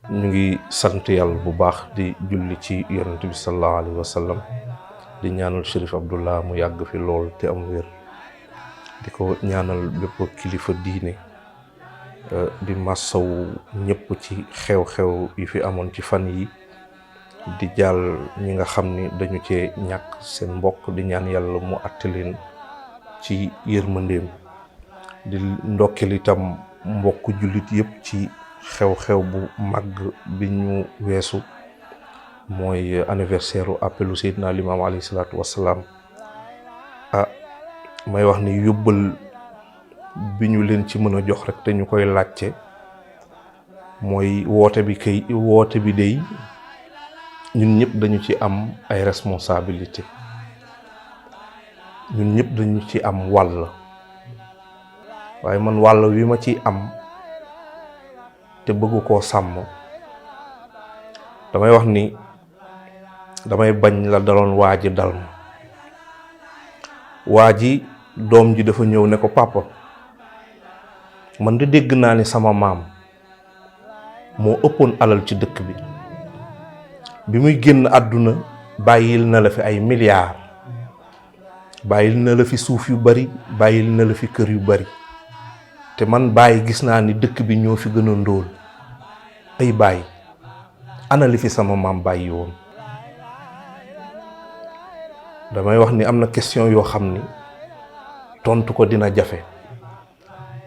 ñu ngi sant yàlla bu baax di julli ci yonent bi sallallahu alayhi wa sallam di ñaanal Chérif Abdallah mu yàgg fi lool te am wér di ko ñaanal bépp kilifa diine di massaw ñëpp ci xew-xew yi fi amoon ci fan yi di jàll ñi nga xam ni dañu cee ñàkk seen mbokk di ñaan yàlla mu àtte leen ci yërmandeem di ndokkeel itam mbokk jullit yëpp ci xew-xew bu màgg bi ñu weesu mooy anniversaire u appelu Seydina Limaamu alayhi salaatu wassalaam may wax ni yóbbal bi ñu leen ci mën a jox rek te ñu koy laajte mooy woote bi day ñun ñëpp dañu ci am ay responsabilité ñun ñëpp dañu ci am wàll waaye man wàll wi ma ci am te bëgg koo sàmm damay wax ni damay bañ la daloon waa ji dal ma waa ji doom ji dafa ñëw ne ko papa man de dégg naa ni sama maam moo ëppoon alal ci dëkk bi muy génn àdduna bàyyil na la fi ay milliards bàyyil na la fi suuf yu bari bàyyil na la fi kër yu bari te man bàyyi gis naa ni dëkk bi ñoo fi gën a ndóol ay bàyyi ana li fi sama maam bàyyi woon damay wax ni am na question yoo xam ni tontu ko dina jafe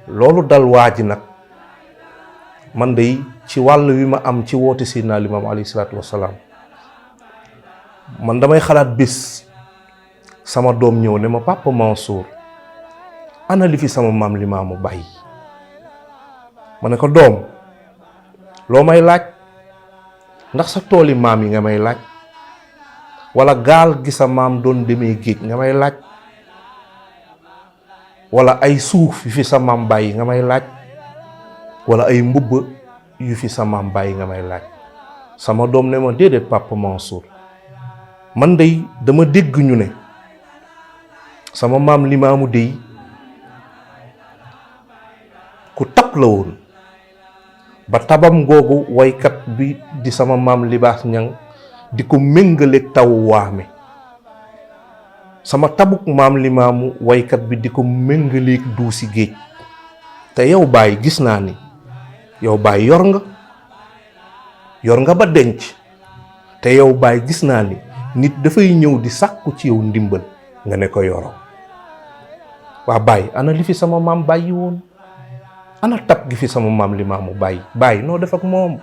loolu dal waa ji nag man de ci wàll wi ma am ci woote Seydina Limaamu alayhi salaatu wassalaam man damay xalaat bis sama doom ñëw ne ma papa Mansour ana li fi sama maam Limaamu bàyyi ma ne ko doom loo may laaj ndax sa tooli maam yi nga may laaj wala gaal gi sa maam doon demee géej nga may laaj wala ay suuf yu fi sa maam bàyyi nga may laaj wala ay mbubb yu fi sa maam bàyyi nga may laaj sama doom ne ma déedéet papa Mansour man dey dama dégg ñu ne sama maam Limaamu dey ku tab la woon ba tabam googu waykat bi di sama maam Libaas Ñang di ko méngaleeg taw waame sama tabuk maam Limaamu waykat bi di ko méngaleeg duusi géej te yow baay gis naa ni yow baay yor nga ba denc te yow baay gis naa ni nit dafay ñëw di sàkku ci yow ndimbal nga ne ko yoroo waa baay ana li fi sama maam bàyyi woon ana tab gi fi sama maam Limaamu bàyyi noo def ak moom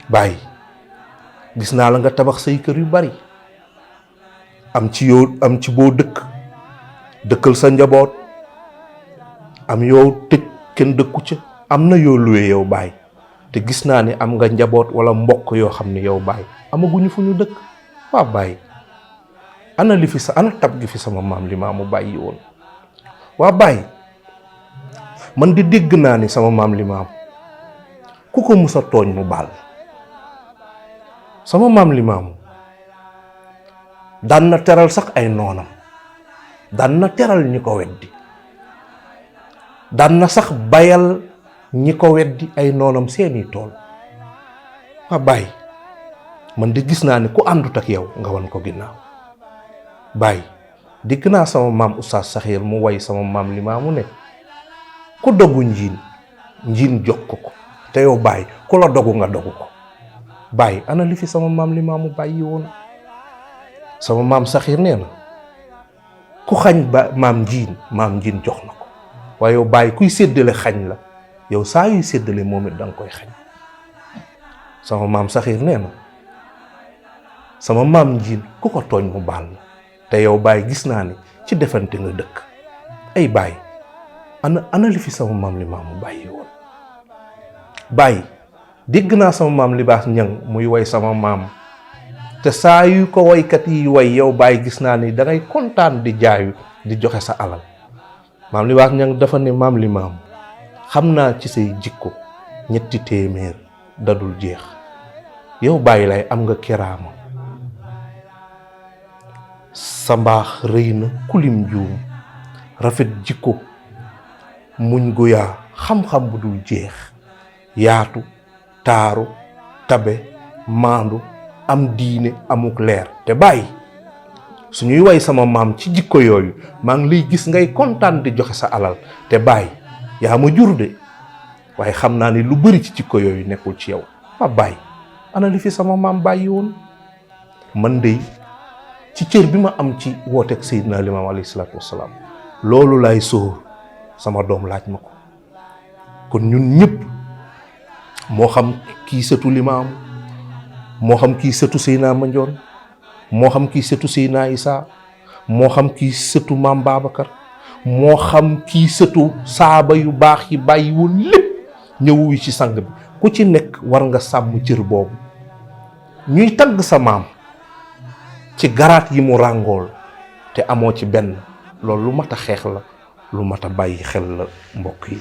baay gis naa la nga tabax say kër yu bari am ci boo dëkkal sa njaboot am yow tëj kenn dëkku ca am na yoo luwe yow baay te gis naa ni am nga njaboot wala mbokk yoo xam ne yow baay amaguñu fu ñu dëkk waa baay ana tab gi fi sama maam Limaamu bàyyi woon waa baay man di dégg naa ni sama maam Limaamu ku ko musa tooñ mu baal sama maam Limaamu daan na teral sax ay noonam daan na teral ñi ko weddi daan na sax bayal ñi ko weddi ay noonam seeni tool waa baay man di gis naa ni ku àndut ak yow nga wan ko ginnaaw baay dégg naa sama maam Oustaz Saxiir mu way sama maam Limaamu ne ku dogu njiin jox ko te yow baay ku la dogu nga dogu ko baay ana li fi sama maam Limaamu bàyyi woon sama maam Saxiir nee na ku xañ ba maam njiin jox na ko waaye yow baay kuy séddale xañ la yow saa yuy séddale moom it danga koy xañ sama maam Saxiir nee na sama maam njiin ku ko tooñ mu baal la te yow baay gis naa ni ci defante nga dëkk ay baay ana li fi sama maam Limaamu bàyyi woon baay dégg naa sama maam Libaas Ñang muy way sama maam te saa yu ko waykat yi way yow baay gis naa ni dangay kontaan di jaayu di joxe sa alal maam Libaas Ñang dafa ne maam Limaamu xam naa ci say jikko 300 dadul jeex yow baay lay am nga kiraama sa mbaax rëy na kulim juum rafet jikko muñ gu yaa xam-xam bu dul jeex yaatu taaru tabe maandu am diine amuk leer te bàyyi suñuy way sama maam ci jikko yooyu maa ngi lay gis ngay kontaan di joxe sa alal te bàyyi yaa ma jur de waaye xam naa ni lu bëri ci jikko yooyu nekkul ci yow ma bàyyi ana li fi sama maam bàyyi woon man de ci cër bi ma am ci wooteeg Seydina Limaamu alayhi salaatu wasalaam loolu laay sóor sama doom laaj ma ko kon ñun ñëpp moo xam kii sëtu Limaamu moo xam kii sëtu Seydina Mandione moo xam kii sëtu Seydina Isa moo xam kii sëtu Maam Babacar moo xam kii sëtu saaba yu baax yi bàyyi woon lépp ñëw ci sang bi ku ci nekk war nga sàmm cër boobu ñuy tagg sa maam ci garaat yi mu ràngool te amoo ci benn loolu lu mat a xeex la lu mat a bàyyi xel la mbokk yi